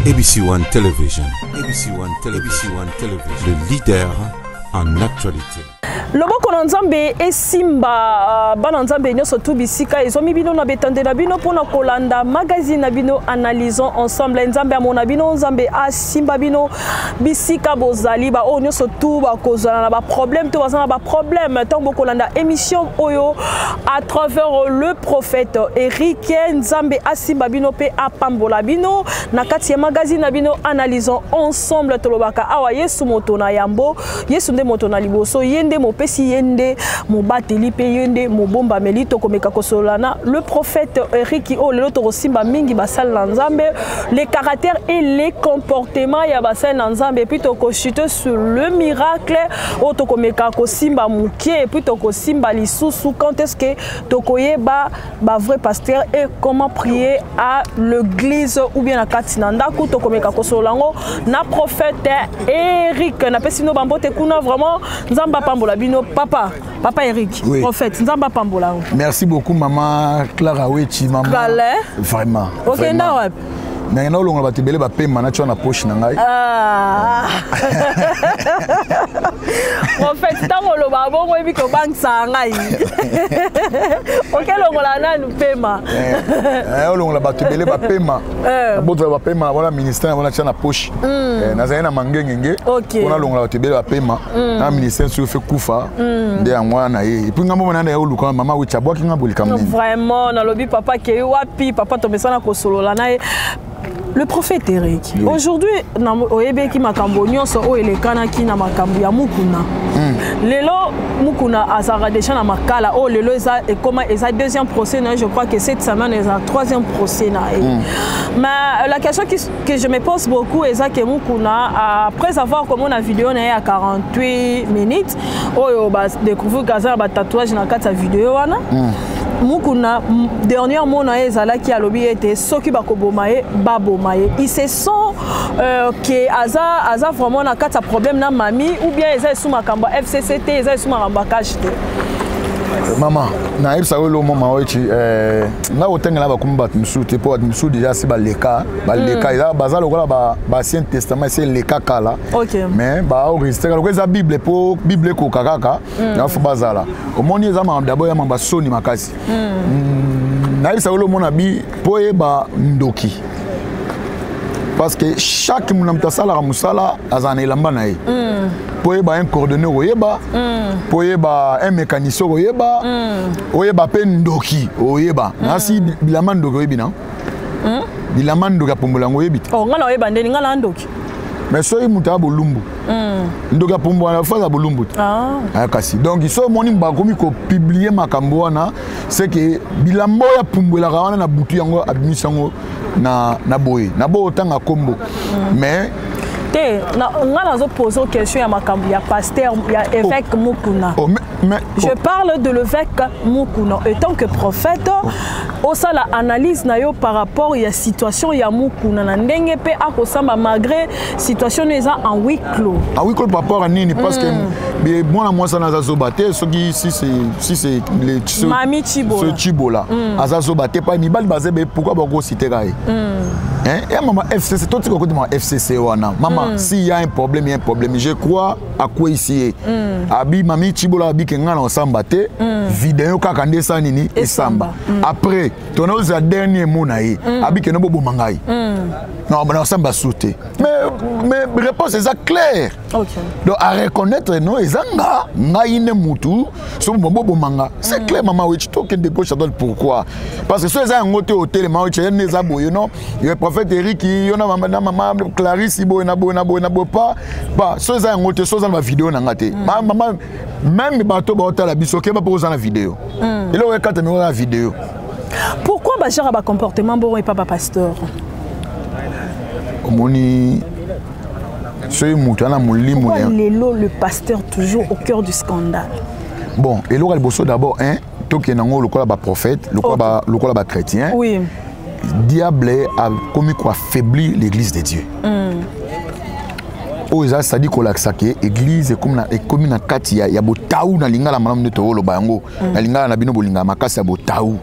ABC One Television, ABC One Television, ABC One Television, le leader en actualité. Loboko na Nzambe esimba bana Nzambe nyonso tu bisika ezwami bino na betande na bino mpona kolanda magazine na bino Analysons ensemble. Nzambe amona bino, Nzambe asimba bino bisika bozali, ba oyo nyonso tu bakozala na baproblème to baza na baproblème ntango bokolanda émission oyo à travers le prophète Eric. Nzambe asimba bino mpe apambola bino na kati ya magazine na bino Analysons ensemble. Tolobaka awa Yesu moto na yambo, Yesu nde moto na liboso, ye nde mopesi, ye nde mobateli mpe ye nde mobombameli. Tokomeka kosolola na le prophète Eric oyo lelo tokosimba mingi basali na Nzambe, les caractères et les comportements ya basali na Nzambe, et puis tokochute sur le miracle oyo tokomeka kosimba moke, et puis tokosimba lisusu quand est-ce que tokoyeba ba vrai pasteur et comment prier à l'église ou bien na kati na ndako. Tokomeka kosolola yango na prophète Eric. Napesi bino bambote kuna, vraiment Nzambe apambola bino, papa, papa Eric. Oui. Prophète, Nzambe apambola yo. Merci beaucoup, maman Clara Wechi, maman. Kale. Vraiment. Okenda wapi? Nakenda olongola bato ebele bapema na tia na poche na ngai. Ah. Prophète, ntango oloba bongo oyebi kobangisa ngai. Okelongola nanu pema. Olongola bato ebele bapema, nabotola bapema na bona ministère na bona tia na poche. Nazali na mangengenge mpona longola bato ebele bapema na ministère soki fe kufa nde yango wana na ye. Et puis ngambo mona na ye oluka mama Wechi abwaki nga bolikambo nini. Vraiment, nalobi papa kei wapi? Papa tomesana kosolola na ye, le prophète Eric. Oui. Aujourd'hui oyebeki makambo nyonso oyo elekanaki na makambo ya Mukuna. Lelo Mukuna azalaka déjà na makala oyo lelo eza ekoma eza deuxième procès na ye. Je crois que cette semaine eza troisième procès na ye. Mais la question que je me pose beaucoup eza ke Mukuna, après avoir komona vidéo na ye ya 48 minutes oyo badécouvrir ke aza na batatouage na kati ya video wana, Mukuna dernier mot na ye ezalaki, alobi ete soki bakoboma ye, baboma ye. Il se sent ke aza vraiment na kati ya problème na mami ou bien eza esu makambo ya FCC te, eza esu makambo ya CACH te? Mama, nayebisaka oyo mama Wechi, nga kotengela bakomi bato mosusu te, mpo bato mosusu déjà si baleka, baleka. Eza baza lokola baancien testament, esi eleka kala. Mais baenregistreka lokola eza Bible, mpo Bible ekoka kaka na fo bazala. Omoni, eza makambo d'abord ya makambo basoni makasi. Nayebisaka oyo omona bi mpo oyeba ndoki, parce que chaque na moto asalaka mosala azala na elamba na ye. Mpo oyeba un cordonnier, okoyeba. Mpo oyeba un mécanicien, okoyeba. Oyeba mpe ndoki, oyeba. Nasi bilamba ndoki oyebi na bilamba ndoki apombola yango, oyebi te. Oh, nga na oyeba ndeni nga na ndoki? Mais soki moto aya bolumbu, ndoki apombola fo aza bolumbu te. Ah. Ah, kasi donc so omoni bakomi kopublier makambo wana, c'est que bilamba oyo apumbwelaka wana na butu yango abimisi yango na boye na boye otanga kombo, mais Te, nga nazopose question ya makambo ya pasteur, ya évêque Mukuna. Oh, mais Je oh, parle de l'évêque Mukuna. En tant que prophète, osala analyse na yo par rapport ya situation ya Mukuna na ndenge mpe akosamba malgré situation no eza en huis clos. Ah oui, par rapport à nini? Parce que mwana mwasi wana aza zoba te. Soki si c'est Mami Chibola. Ce Chibola aza zoba te, pa mibali baza ebe, pourquoi bakositeka ye? Hein? Ya mama FCC, totika koti mama FCC wana. Mama, s'il y a un problème, il y a un problème. Je crois akweyisi ye. Abi mami Chibola abi ke nga na osamba te, video kaka nde esala nini? Esamba. Après tona ozala dernier mot na ye, abi ke no boboma ngai, non, na osamba su te. Mais réponse eza claire. Donc à reconnaître, non, eza nga, ngai nde mutu so boboma nga, c'est clair. Mama Wechi, tokende gauche à droite, pourquoi? Parce que so eza yango te, otelema Wechi ye nde eza boye. Non, yo prophète Eric, yo na mama Clarisse, boye na boye na boye na boye, pa pa so eza yango te, so oza na bavideo na nga te. Mama, même bato baotala biso, okeba mpo oza na video, eloko ekata mingo, oza na video. Pourquoi bajara bacomportement bongo epa bapasteur? Omoni, soki moto ana molimo Pourquoi lelo le pasteur toujours au cœur du scandale? Bon, eloko ya liboso d'abord, un, tokende yango lokola baprophète, lokola bachrétien. Diable akomi koaffaiblir l'église de Dieu. Oyo eza, c'est-à-dire kolakisa ke église ekomi na kati ya botau. Na lingala malamu nde tooloba yango, na lingala na bino bolingaka makasi ya botau.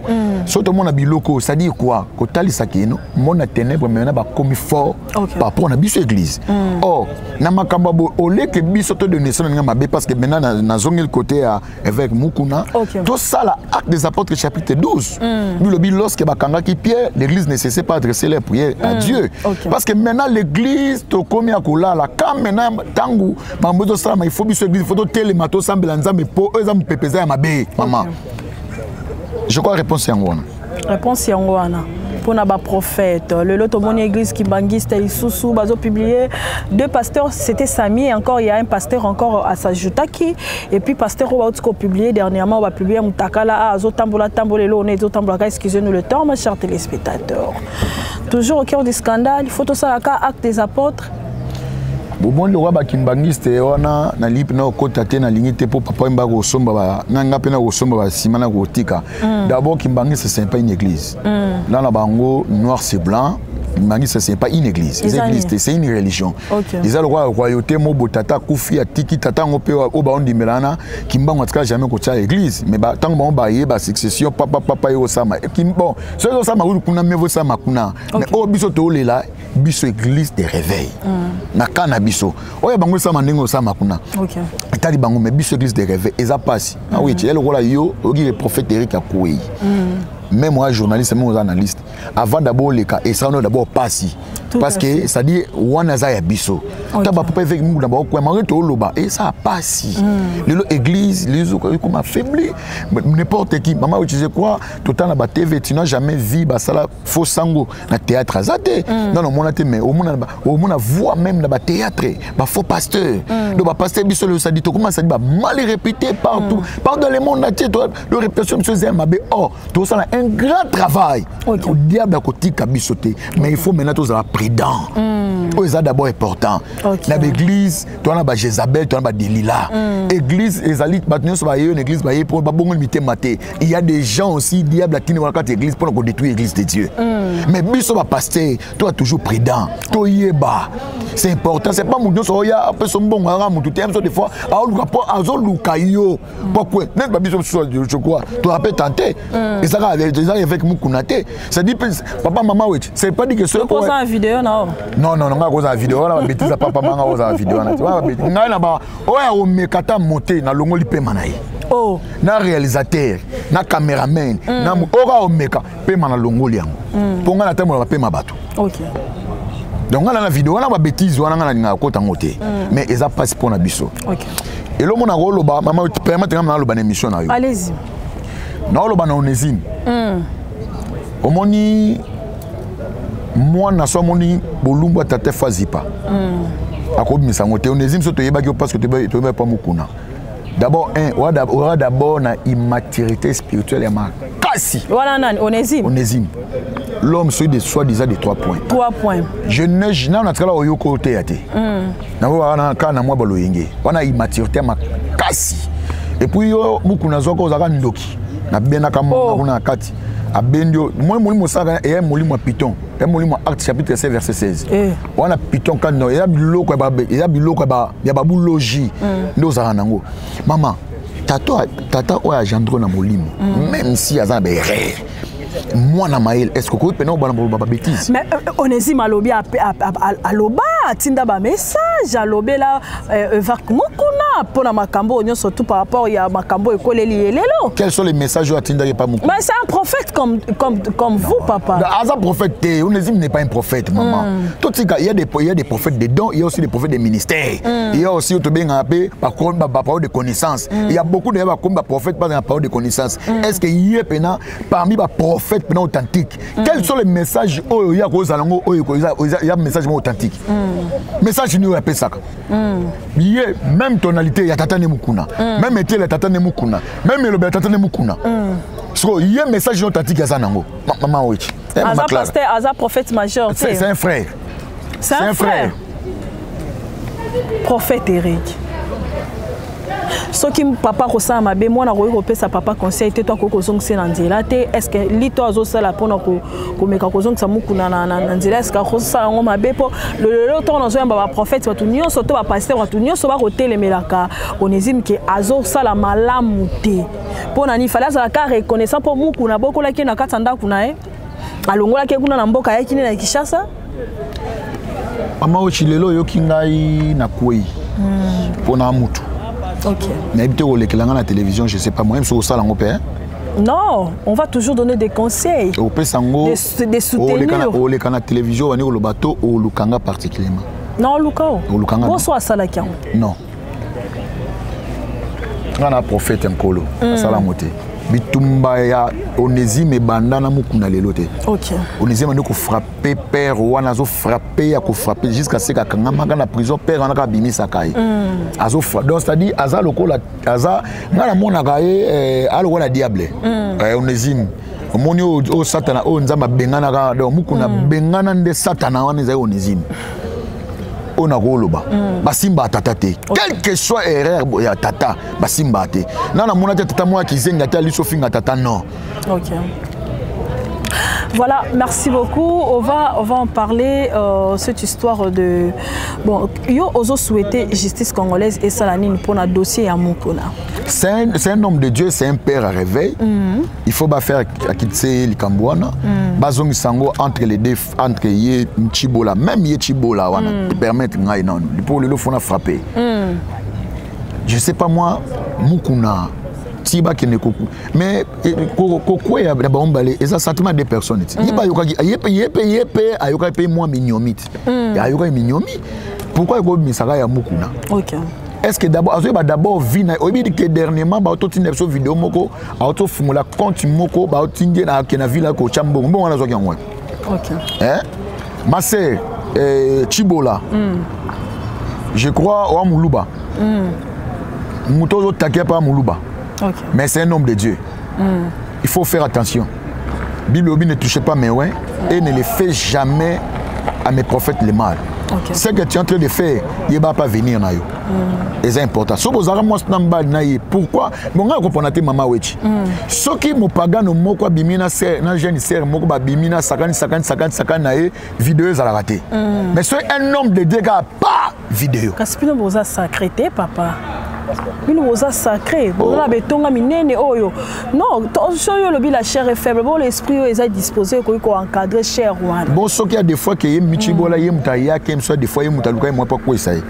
So tomona biloko, c'est-à-dire quoi? Kotalisa kino mona ténèbre maintenant bakomi fort par rapport na biso église. Or na makambo ya boye, oleke biso todonation na ndenge mabe, parce que maintenant nazongeli côté ya évêque Mukuna. Tosala Acte des Apôtres chapitre 12. Bilobi, lorsque bakangaki Pierre, l'église ne cessait pas adresser les prières à Dieu. Parce que maintenant l'église tokomi ya kolala. Quand maintenant ntango makambo ezosalama, il faut biso église, il faut totelema, tosambela Nzambe, mpo oyo eza mopepe, eza ya mabe. Mama, je crois réponse yango wana. Réponse yango wana mpona baprophète. Lelo tomoni église kimbangiste lisusu bazopublier deux pasteurs, c'était Sami et encore il y a un pasteur encore asajutaki. Et puis pasteur oyo bauti kopublier dernièrement, bapublier mutakala azotambola tambola, elo ona ezotambolaka. Excusez-nous le temps, ma chers téléspectateurs, toujours au cœur du scandale, il faut tosalaka Acte des Apôtres. Bomoni lokwa bakimbangiste wana, nalingi mpena kokɔta te, nalingi te, mpo papa oyemba kosomba na nga mpe na kosomba basima na kotika. D'abord, kimbangiste, ce n'est pas une église. Là na bango noir c'est blanc, kimbangiste, ce n'est pas une église. Eza église te, c'est une religion. Eza lokola royauté mo tata akufi, atiki tata yango mpe oyo baondimela wana. Kimbango atikala jamais kotia église, mais ntango bango baye basuccession, papa papa ye osama. Bon, soki osama kuna, mieux osama kuna. Mais oyo biso toolela biso église de réveil na ka na biso, oyo bango esama ndenge osama kuna, etali bango. Mais biso église de réveil eza mpasi. Awi ya lokola yo oyoki le prophète Eric akwei, même moi journaliste, même oza analyste, avant d'abord oleka, esala no d'abord pasi, parce que c'est à dire wana aza ya biso. Ta bapapa évêque Mungu na bakokwema oyo tooloba eza pasi. Lelo église lelo ekoma affaibli, n'importe qui. Mama, tu sais quoi, totala na batv, tu n'as jamais vu basala faux sango na théâtre, aza te non, omona te. Mais omona, omona voix même na bathéâtre, bafaux pasteur. Donc bapasteur biso lelo sadi tokoma sadi bamal répété partout, partout dans le monde entier. Le réputation biso eza ya mabe. Or tosala un grand travail, diable akotika biso te. Mais il faut maintenant tozala prudent. Oyo eza d'abord important na baéglise, towana bajézabel, towana badelila. Église ezali bato nyonso baye na église, baye mpo babongoli mitema te. Il y a des gens aussi, diable atindi wana kati église mpona kodétruire église de Dieu. Mais biso bapasteur, toza toujours prudent, toyeba, c'est important. C'est pas motu nyonso oya apesa mbongo anga motu te. Biso des fois aoluka mpo azoluka yo mpo kwe neti babiso biso, je crois toza mpe tente ezaka eza évêque Mukuna te. C'est-à-dire papa, mama weti, c'est pas dit que soki Oza vidéo na Non, non, non, ngai kozala vidéo wana, babêtises ya papa manga, kozala vidéo wana te. Ngai na ba oyo akomeka ata mote, nalongoli pema na ye. Oh. Na réalisateur, na caméraman, na oyo kaka omeka pema, nalongoli yango, mpo ngai natambola bapema bato. Donc ngai na vidéo wana, babêtises wana, ngai nalingaka kota yango te. Mais eza mpasi mpo na biso. Eloko na koloba, mama, permettre nga naloba na émission na yo. Allez-y. Naoloba na Onésime. Omoni mwana so amoni bolumbu ya tata fo azipa, akobimisa yango te. Onésime, so toyebaki yo parce que toyebaki mpa Mokuna. D'abord un aura d'abord na immaturité spirituelle ya makasi. Wana nani? Onésime? Onésime, l'homme celui de soi-disant de trois points. Trois points. Je ne nano natikala oyoka oteya te. Nango wana kaka na mwa baloyenge wana, immaturité ya makasi. Et puis yo Mukuna azwaka, ozalaka ndoki, nabendaka monga kuna na kati, abendi yo moi molimo osalaka eya molimo ya python, eya molimo ya Acte chapitre 7 verset 16. Wana python kano eza biloko eza biloko ya babulogie nde ozalaka nango. Mama, tata, tata oyo agendre na molimo, même si aza na baerreur, mwana mayele, est ce que okoki mpena obana boloba babêtises? Mais Onésime alobi, aloba, atinda bamessage, alobela évêque Mokuna mpona makambo oyo nyonso tout par rapport ya makambo ekoleli ye lelo. Quels sont les messages oyo atindaki epa Mokuna? Mais c'est un prophète comme vous, papa. Aza prophète te. Onésime n'est pas un prophète, maman. Totika, il y a des prophètes de dons, il y a aussi des prophètes de ministère. Il y a aussi oyo tobengaka mpe baparole de connaissance. Il y a beaucoup de bakomi baprophète pas na parole de connaissance. Est ce que ye mpena parmi baprophète mpena authentique, quels sont les messages oyo ya kozala yango oyo ya message moko authentique? Message nini oyo apesaka ye? Même tonalité ya tata ne Mukuna, même etele ya tata ne Mukuna, même elobe ya tata ne Mukuna. Siko ye message no authentique aza nango, mama Wechi? Aza pasteur, aza prophète majeur. C'est un frère. C'est un frère, prophète Eric. Soki papa akosala mabe, mwana akoki kopesa papa conseil te to akoki kozongisa na nzela te? Est ce que lito azosala mpona komeka kozongisa Mukuna na nzela, est ce que akosala yango mabe? Mpo lelo ntongo nazoyamba baprophète, bato nyonso to bapasteur, bato nyonso bakotelemelaka Onésime ke azosala malamu te. Mpo na nini fale azala ka reconnaissant? Mpo Mukuna abokolaki ye na kati ya ndako na ye, alongolaki ye kuna na mboka, ayaki nde na Kinshasa. Mama Ochi, lelo oyoki ngai na kwei mpo na mutu. Nayebi te kolekela ngai na télévision, je sais pas moi soki osala yango mpe. Non, on va toujours donner des conseils. Opesa yango. Des soutenir. Oleka na télévision, obandi koloba to olukanga particulièrement? Non, oluka o. Olukanga. Boso asalaki yango. Non, nga na prophète Nkolo asala yango te. Bitumba ya Onésime ebanda na Mokuna lelo te. Onésime andi kofrappe père wana, azofrappe ya kofrappe jusqu'à ce akangamaka na prison. Père wana kaka abimisaka ye, azofrappe. Donc c'est à dire aza lokola aza, nga namonaka ye alokola diable. Onésime, omoni oyo Satana oyo Nzambe abenganaka, donc Mokuna abengana nde Satana wana ezali Onésime. Oyo nakoloba, basimba tata te, quelle que soit erreur ya tata, basimba te. Na namona te tata moko ya kizenga te aliso finga tata, non. Ok. Voilà, merci beaucoup. On va en parler, cette histoire de... Bon, yo, ozo souhaiter justice congolaise esala nini pour un dossier ya Mukuna? C'est un homme de Dieu, c'est un père à réveil. Il faut pas faire akitse likambo wana. Bazongisa yango entre les deux, entre ye Chibola, même ye Chibola wana, permettre ngai non. Pour le faut frapper. Je sais pas moi, Mukuna ti bakende koku, mais kokweya na bango mibale eza sentiment de personnes ti ye mpe ayokaki, ye mpe ayokaki mpe mwa minyomi ti ayokaki minyomi. Pourquoi ekobimisaka ya Mukuna? Est ce que d'abord azoyeba d'abord vie na oyebi ke dernièrement baototinda biso video moko, aotofungola compte moko, baotindi ye na ake na ville akotya mbongo, mbongo wana azwaki yango wapi? Hein? Ma sœur Chibola, je crois oa Moluba, moto ozotake pa Moluba. Mais c'est un homme de Dieu. Il faut faire attention. Bible obi: ne touchez pas mes oints et ne les fais jamais à mes prophètes le mal. Ce que tu es en train de faire, il va pas venir na yo. Eza important. So bozalaka mwasi na mobali na ye, pourquoi bon ngai akopona te? Mama Wechi, soki mopagano moko abimi na sœur, na jeune sœur moko, babimi na sakani sakani sakani sakani na ye, video ezalaka te. Mais soki un homme de Dieu kaka pa video. Kasi bino boza sacré te, papa. Bino boza sacré, boza na betonga minene oyo. Non, soki olobi la chair est faible, bon, l'esprit oyo eza disposé ekoki koencadre chair wana. Bon, soki ya des fois ke ye Michibola, ye moto ayaki, soit des fois ye moto aluka ye mwa mpo akwesa ye.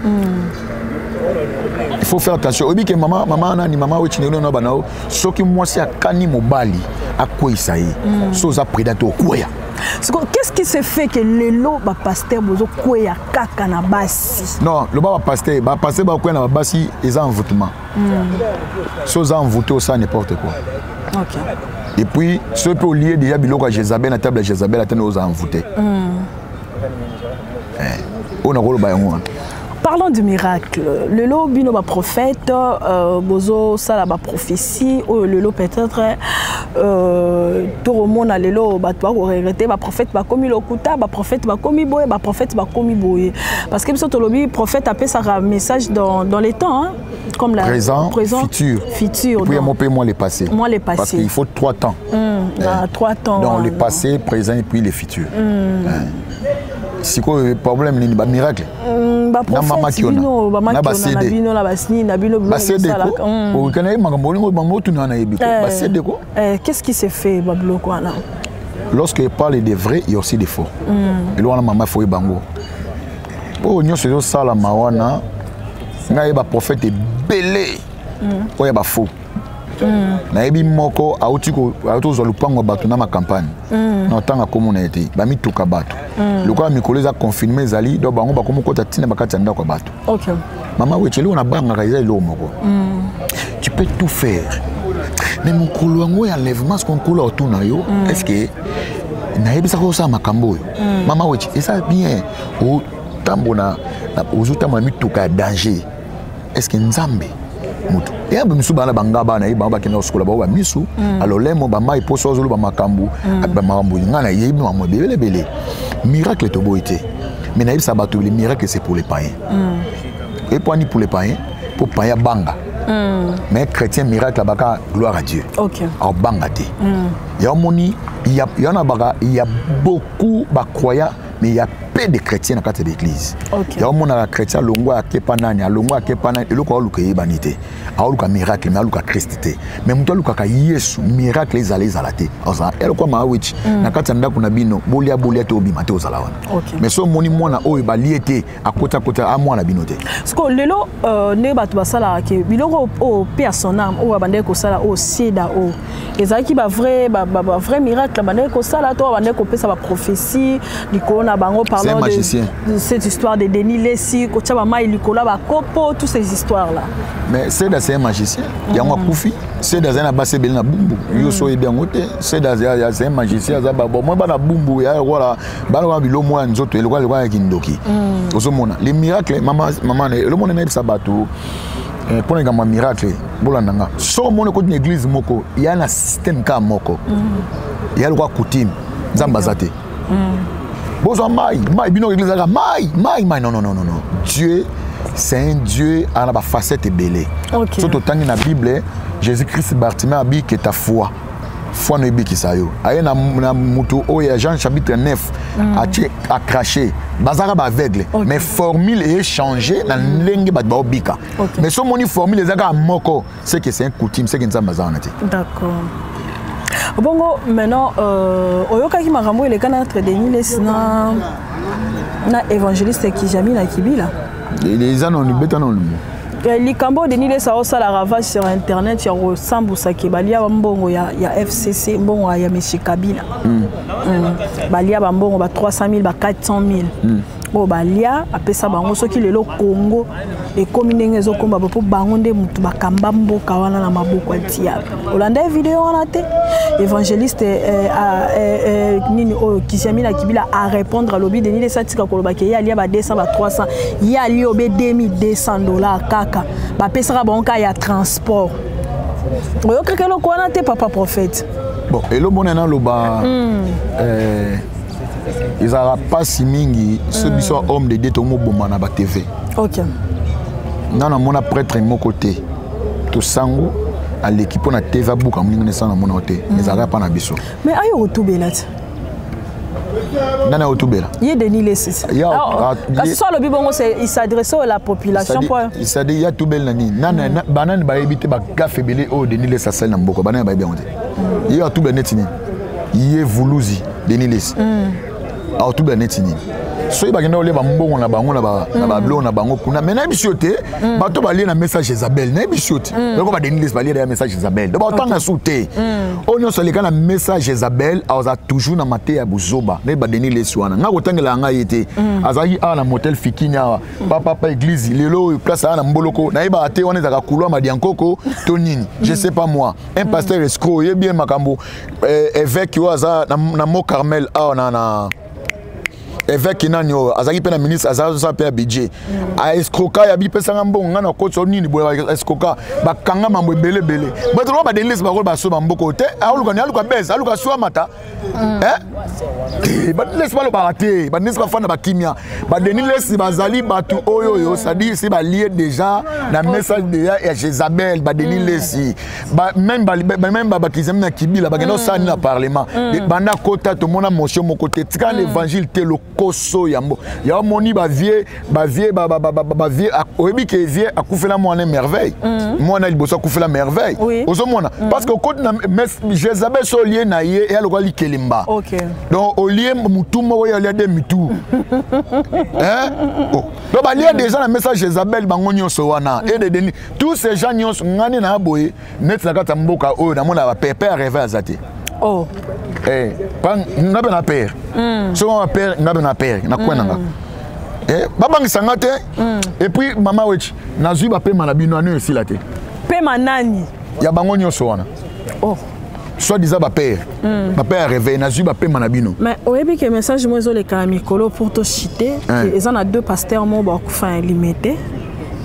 Il faut faire attention. Oyebi ke mama, mama nani, mama oyo cindeki na bana o, soki mwasi akani mobali akweyisa ye, so oza prudent te, okweya. Siko, qu'est-ce qui se fait que lelo bapasteur bozokweya kaka na basi? Non, loba bapasteur, bapasteur bakweya na babasi, eza envoûtement. So oza envoûté, osala n'importe quoi. Et puis soki mpe olie déjà biloko ya Jézabel na table ya Jézabel, atani oza envoûté. Oyo nakoloba yango wana. Parlons du miracle. Lelo bino ba prophète, bozo sala ba prophétie oyo lelo peut-être toromona lelo bato bako regretter: ba prophète bakomi lokuta, ba prophète bakomi boye, ba prophète bakomi boye. Parce que biso tolobi prophète apesaka message dans les temps, hein, comme la présent, présent, futur. Futur. Et puis donc, moi, moi, le passé. Moi, le passé. Parce qu'il faut trois temps. Dans trois temps. Donc le non. passé, présent et puis le futur. Sikoyo problème nini? Bamiracle? Na mama Baprophète Kiona. bino Na bamakiona na basede. bino na basini na bino biloko Basede ko bosalaka. Okana ye makambo olingo bango otuna nayebi ko basede ko. Qu'est-ce qui se fait babiloko wana? Lorsque je parle des vrais, il y a aussi des faux. Eloko wana, mama, fo yebango oyo nyonso ezosalama wana. Ngai yeba prophète ebele oyo ya bafaux. Nayebi moko auti kozwa lupango ya bato na macampagne na otanga komona ye te, bamituka bato lokola mikolo eza confinement ezali, donc bango bakomi kota ntina bakati ya ndako ya bato. Mama Weche, eloko nabangaka eza eloko moko: tu peux tout faire, mais mokolo yango ya enlèvement, soki Nkolo otuna yo, est ce que nayebisaka osala makambo oyo? Mama Weche, eza bien otambola, ozotambola mituka ya danger, est ce que Nzambe moto eyambe misu bana banga bana ye bango bakenda kosukola bango bamisu alolemo bamai mposo azoloba makambo makambo. Ngai nayebi makambo ebelebele. Miracle toboyi te, mais nayebisa bato, le miracle, c'est pour les païens. Epwani pour les païens, mpo païen abanga. Mais chrétien, miracle abaka gloire à Dieu. Aobanga te. Ya omoni ya na baka, il y a beaucoup bacroyants, mais il y a peu de chrétiens na kati ya l'église. Ya omonaka chrétien alongwa, akepa nani, alongwa, akepa nani, eloko aoluka eyebani te. Aoluka miracle, mais aluka Christ te. Mais moto alukaka Yesu, miracle ezala, ezala te, ozala eloko maawich na kati ya ndako na bino, bolia, bolia te, obima te, ozala wana. Mais so omoni mwana oyo balie te, akota kota amwana bino te. Siko lelo ndenge bato basalaka ke biloko oyo mpe ya son âme oyo babandaki kosala, oyo seda, oyo ezalaki bavrai bavrai miracle bandaki kosala to babandaki kopesa baprophétie likolo na bango, parlant de cette histoire de Denis Lesi, kotia bamai likolo ya bakopo, toutes ces histoires là? Mais Seda, c'est un magicien. Yango akufi. Seda azali na basi ebele na Bumbu. Yo so oyebi yango te. Seda, c'est un magicien. Aza bomoi bana Bumbu ya lokola bana wana, bilo moko ya nzoto elokola lokola ya kindoki. Ozomona les miracles, mama, mama, elomona nayebisa bato mpona likambo ya miracle. Bolanda nga, so omoni okoti na église moko ya na système kaka moko ya lokola coutume, Nzambe aza te. Bozwa mai, mai, bino église kaka mai, mai, mai. Non, non, non, non, non, Dieu, c'est un Dieu ana bafacette ebele. So totangi na Bible, Jésus Christ, Bartimée abi ke ta foi, foi no ebikisa yo. Aye na mutu oyo ya Jean chapitre 9, atie, acraché, bazalaka baaveugle. Mais formule echanger na ndenge bato baobika. Mais so omoni formule eza kaka moko, c'est que c'est un coutume, c'est que Nzambe aza wana te. D'accord. Bongo maintenant, oyokaki makambo eleka na entre Denis Lesi na évangéliste Kijami na Kibila? Eza nanu, beta nanu. Likambo oyo Denis Lesi aosala ravage sur internet ya kosambusaki balia bambongo ya FCC, mbongo ya monsieur Kabila. Balia bambongo ba 300 000, ba 400 000 oyo balia, apesa bango. Soki lelo Congo ekómi ndenge ezokomba mpo bango nde motu bakamba mboka wana na maboko ya diable. Olanda ye video wana te, évangéliste nini oyo Kisiami na Kibila arépondre, alobi Denis Lesi atika kolobaki ye alia ba 200, ba 300. Ye alia obe 2200 $ kaka bapesaka bango kaka ya transport. Oyokaka eloko wana te, papa prophète? Bon, elomona naloba, ezalaka mpasi mingi so biso homme de Dieu tomoboma na batv. Nga namona prêtre moko te tosango aleki mpo na TV abuka moninga na esala, namona te, ezalaka mpa na biso. Mais ayo kotubela te. Nani ayotubela? Ye Denis Lesi. Kasi so alobi bongo, il s'adresse à la population. C'est-à-dire ya tubeli na nini? Banani bayebi te bagafe ebele oyo Denis Lesi asali na mboka? Banani bayebi yango te? Ye atubela neti nini? Ye vuluzi Denis Lesi aotubela neti nini? Soki bakenda kolia bambongo na bango na babiloko na bango kuna, mais nayebi yo te, bato balie na message Isabelle, nayebi yo te, eloko baDenis Lesi balie ya message Isabelle, donc baotanga su te. Oyo nyonso aleka na message Isabelle aza toujours na mateya ya buzoba. Nayebi baDenis Lesi wana, ngai kotangela ngai ye te. Azalaki awa na motel Fikini awa, papapa église. Lelo oyo place aya na Mboloko, nayebaka te wana ezalaka couloir Madiankoko to nini, je sais pas moi. Un pasteur escroc, oyebi ye makambo. Évêque oyo aza na Mont Carmel awa, na évêque nani oyo azalaki mpe na ministre, azalaki mpe ya budget, aescroka, yabi pesanga mbongo, ngai na koti nini boye, escroka, bakanga mambo ebele ebele. Bato loka baDenis Lesi bakolo baso bamboko te, aluka ni aluka bese, aluka so amata baDenis Lesi balobaka te. BaDenis Lesi bafanda bakimia. BaDenis Lesi bazali bato oyo oyo, c'est-à-dire si balie déjà na message déjà ya Jézabel. BaDenis Lesi, même bakizami na Kibila, bakenda kosala nini na parlement? Banda kota, tomona motion moko te. Tika na évangile te, lokoso yambo ya omoni bavie, bavie, bavie. Oyebi ke vie akufela mwana Merveille, mwana liboso akufela Merveille. Ozomona, parce que okoti na Jézabel, so olie na ye, eya lokola likelemba. Donc olie mutu moko, ye alia de mitu. Donc balia déjà na message Jézabel, bango nyonso wana et de Denis, tous ces gens nyonso. Ngani na boye neti na kati ya mboka oyo, namona bapepe ya réveil aza te. Nga mpe na père, soki nga père, nga mpe na père na coin na nga, babangisa nga te. Et puis mama Wechi, nazwi bapema na bino ano esila te. Pema nani? Ya bango nyonso wana. Soit disant bapère, bapère ya réveil, nazwi bapema na bino. Mais oyebi ke message mo ezoleka na mikolo pour tocite, eza na deux pasteur moko bakufa ya Limete.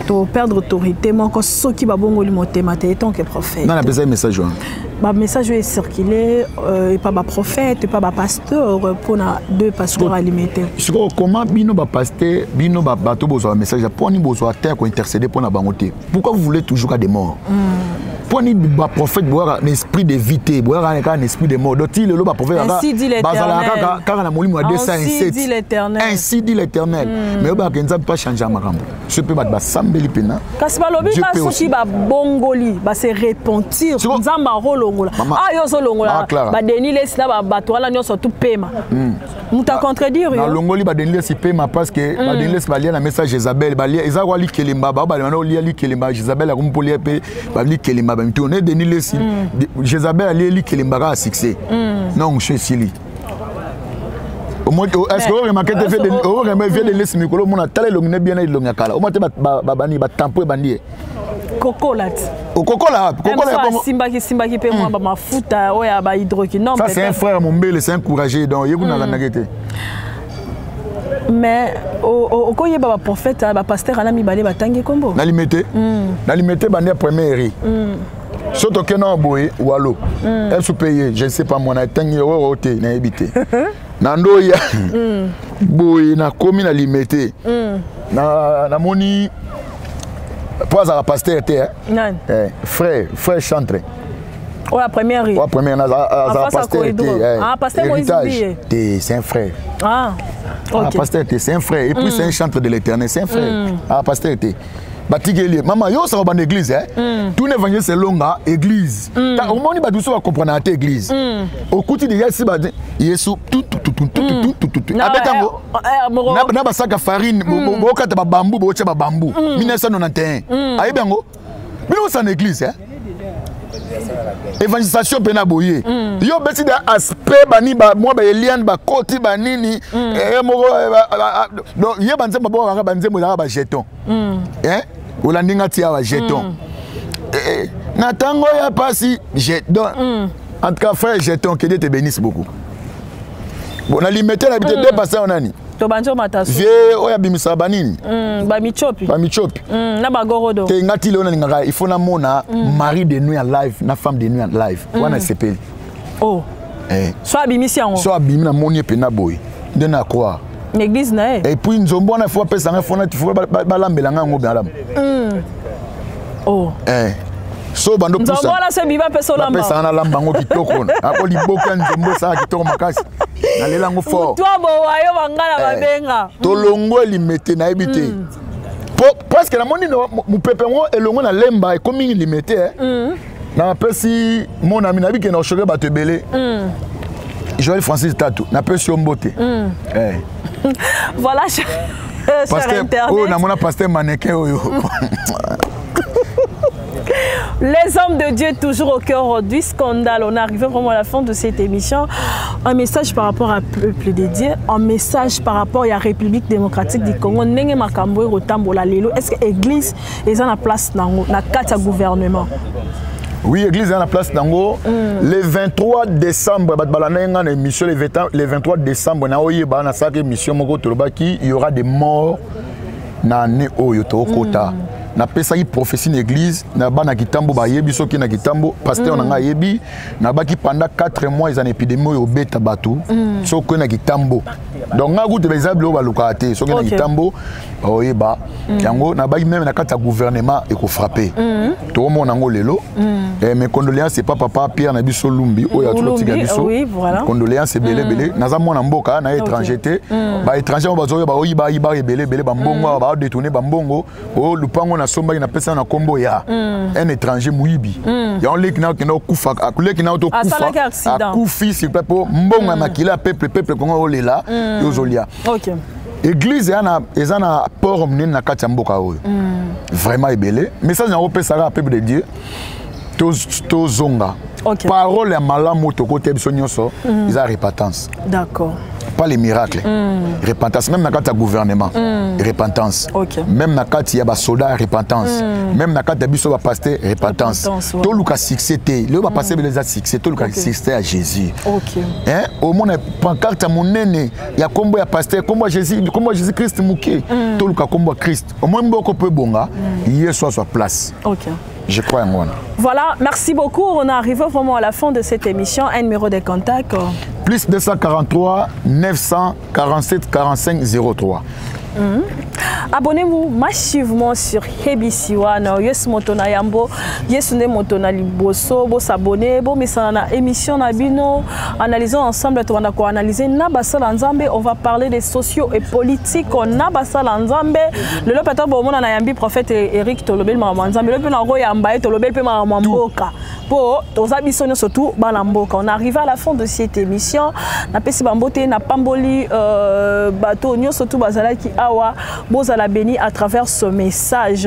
Toperdre autorité moko soki babongoli motema te, tant que prophète. Nani apesaki message wana? Bamessage oyo ecircule epa baprophète, epa bapasteur, mpona deux pasteurs ya Limete. Sikoyo comment bino bapasteur, bino bato bozwa bamessage, mponi bozwa te ya kointercéder mpo na bango te? Pourquoi vous voulez toujours ka des morts? Mponi baprophète boyaka na esprit de vie te, boyaka kaka na esprit de mort? Donc ti lelo baprophète Ainsi dit l'Éternel. Bazalaka kaka na molimo ya Ainsi 207. dit l'Éternel. Ainsi dit l'Éternel. Mais oyebaka Nzambe mpe achange ya makambo so mpe bato basambeli mpena. Kasi balobi Dieu ka peut soki aussi. Babongoli, base repentir, Nzambe akolongola. Mama- Ah, yo ozolongola Mama Clara. baDenis Lessie na bato wana nyonso tu pema, moto acontredire yo. Nalongoli baDenis Lessie pema parce que baDenis Lessie balia na message Jezabel, balia eza kwa likelemba, bao balema na olia likelemba. Jezabel akomi mpo lia mpe balikelemba bamitu ne Denis Lessie. Jezabel alie likelemba kaka succès na onction esili. Est-ce que oremarquer te, oremarquer vieux Denis Lessie mikolo omona, tala elongi ne bien na elongi ya kala, omona te bani batampo ebandi ye? Kokola ti. Okokola wapi? Kokola ya bongo? Asimbaki simbaki mpe mwa bamafuta oyo ya bahydroquinone. Ça, c'est un frère mombele, c'est un courageux, donc ye kuna alandaki te. Mais okoyeba baprophète, bapasteur ana mibale batangi kombo. Nalimete, nalimete bandi ya première ri so tokende awa boye walo esu mpe ye, je ne sais pas, mwana etangi oyo te, nayebi te. Na ndoya boye nakomi na Limete, namoni mpo azalaka pasteur te, eh? Nani? Eh, frère chantre. Oyo ya première ri? Wa première azala face à pasteur te. Corridor. Eh, Ah, pasteur Moïse héritage Mbiye. te, c'est un frère. Ah. Ah, Ok. pasteur te, c'est un frère et puis c'est un chantre de l'Éternel, c'est un frère. Ah, pasteur te, batikeli ye. Mama, yo osaka banda église, eh? Tuna évangéliste Elonga église. Omoni bato mosusu bakomprenaka te église. Okuti deja si ba Yesu tutututututututu abeta yango na basaka farine, bokata babambu, botya babambu 1991, ayebi yango. Bino osala na église, eh? Évangélisation mpe na boye yo obeti da aspect bani mwa baeliane bakoti banini, moko donc ye banzembo babokaka, banzembo ezalaka bajeton. Olandi nga ti awa, jeton na ntango ya pasi. Donc en tout cas, frère jeton, que Dieu te bénisse beaucoup. Bon, na Limete na bite deux pasteurs nani? Tobandi omata so. Vieux oyo abimisaka banini? Bamichopi. Bamichopi. Na bagorodo. Te, nga ti leo nalingaka, il faut namona mari de nuit en live na femme de nuit en live wana, esepeli. Oh. Eh. So abimisi yango. So abimi, namoni ye mpena boye nde na croire. Na église na ye. Et puis nzombo wana, faut apesa ngai, faut balambela ngai yango malamu. Oh. Eh. So bando nzombo wana so ebimi, apesa olamba. Bapesanga, nalamba yango kitoko. Ako liboka nzombo esala kitoko makasi, nalela yango fort. Motu abowa yo bangala babenga. Tolongo Limete, nayebi te po presque namoni mopepe yango elongo na Lemba, ekomi Limete, eh. Napesi mon ami, nayebi ke na oshoke bato ebele, Joël Francis Tatu, napesi yo mbote, eh. Voilà, cher Pasteur internet. Oyo namona pasteur mannequin oyo. Les hommes de Dieu toujours au cœur du scandale. On arrive vraiment à la fin de cette émission. Un message par rapport à peuple de Dieu, un message par rapport à la République démocratique du Congo. Ndenge makambo ekotambola lelo. Est-ce que l'église est en la place dans la kati ya gouvernement? Oui, église eza na place nango. Le 23 décembre, bato balanda ye nga na émission le 20 le 23 décembre na oyeba nasalaki émission moko, tolobaki il y aura des morts na année oyo tokota. Napesaki prophétie na église na bana Kitambo, bayebi soki na Kitambo pasteur na ngai ayebi. Nabaki pendant 4 mois eza na épidémie oyo obeta bato soki na Kitambo. Donc ngai kutu eza biloko balukaka te soki na Kitambo baoyeba yango. Nabaki même na kati ya gouvernement ekofrappe, tokomona yango lelo. Mes condoléances epa papa Pierre na biso Lumbi oyo atulotika biso. Condoléances ebele ebele. Naza mwana mboka na étranger te. Baétranger oyo bazoyo baoyiba yiba ebele ebele bambongo awa, baodétourne bambongo oyo. Lupango nasombaki, napesa na nkombo ya un étranger moyibi. Yango leki na okenda okufa, leki na tokufa, akufi sur place mpo mbongo ya makila ya peuple Kongo olela, yo ozolia. Église eza na port monene na kati ya mboka oyo, vraiment ebele. Message yango opesaka ya peuple de Dieu, tozonga. Parole ya malamu oyo tokoteya biso nyonso eza repentance. Pas les miracles. Repentance même na kati ya gouvernement. Repentance. Même na kati ya basoldat, repentance. Même na kati ya biso bapasteur, repentance. Repentance, ouais. Toluka succès te. Lelo bapasteur bele eza succès. Toluka succès ya Jésus. Hein? Omona pancarte ya monene ya kombo ya pasteur, kombo ya Jésus, kombo ya Jésus Christ moke. Toluka kombo ya Christ. Omoi mboko mpo ebonga, Yesu azwa place. Je crois yango wana. Voilà, merci beaucoup. On est arrivé vraiment à la fin de cette émission. Un numéro de contact. Plus 243 947 45 03. Abonnez-vous massivement sur ABC One. Yesu moto na yambo, Yesu nde moto na liboso, bo s'abonner, bo misana na émission na bino. Analysons ensemble, tobanda ko analyser na basala Nzambe. On va parler des sociaux et politiques na basala Nzambe. Lelo peut-être bomona na yambi prophète Eric, tolobel makambo Nzambe. Lelo pe na koyamba ye, tolobel pe makambo mboka. Po toza biso nyonso tu bana mboka. On arrive à la fin de cette émission. Napesi bambote, na pamboli bato nyonso tu bazalaki awa. Bozala béni à travers ce message.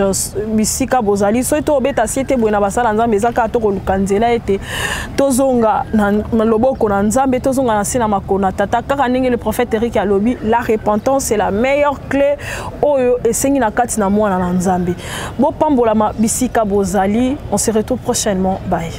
Bisika bozali, soki tobeta sie te boye na basala Nzambe, eza kaka tokoluka nzela ete tozonga na loboko na Nzambe, tozonga na se na makolo na Tata. Kaka ndenge le prophète Eric alobi, la repentance, c'est la meilleure clé oyo esengi na kati na mwana na Nzambe. Bopambolama bisika bozali. On se retrouve prochainement. Bye.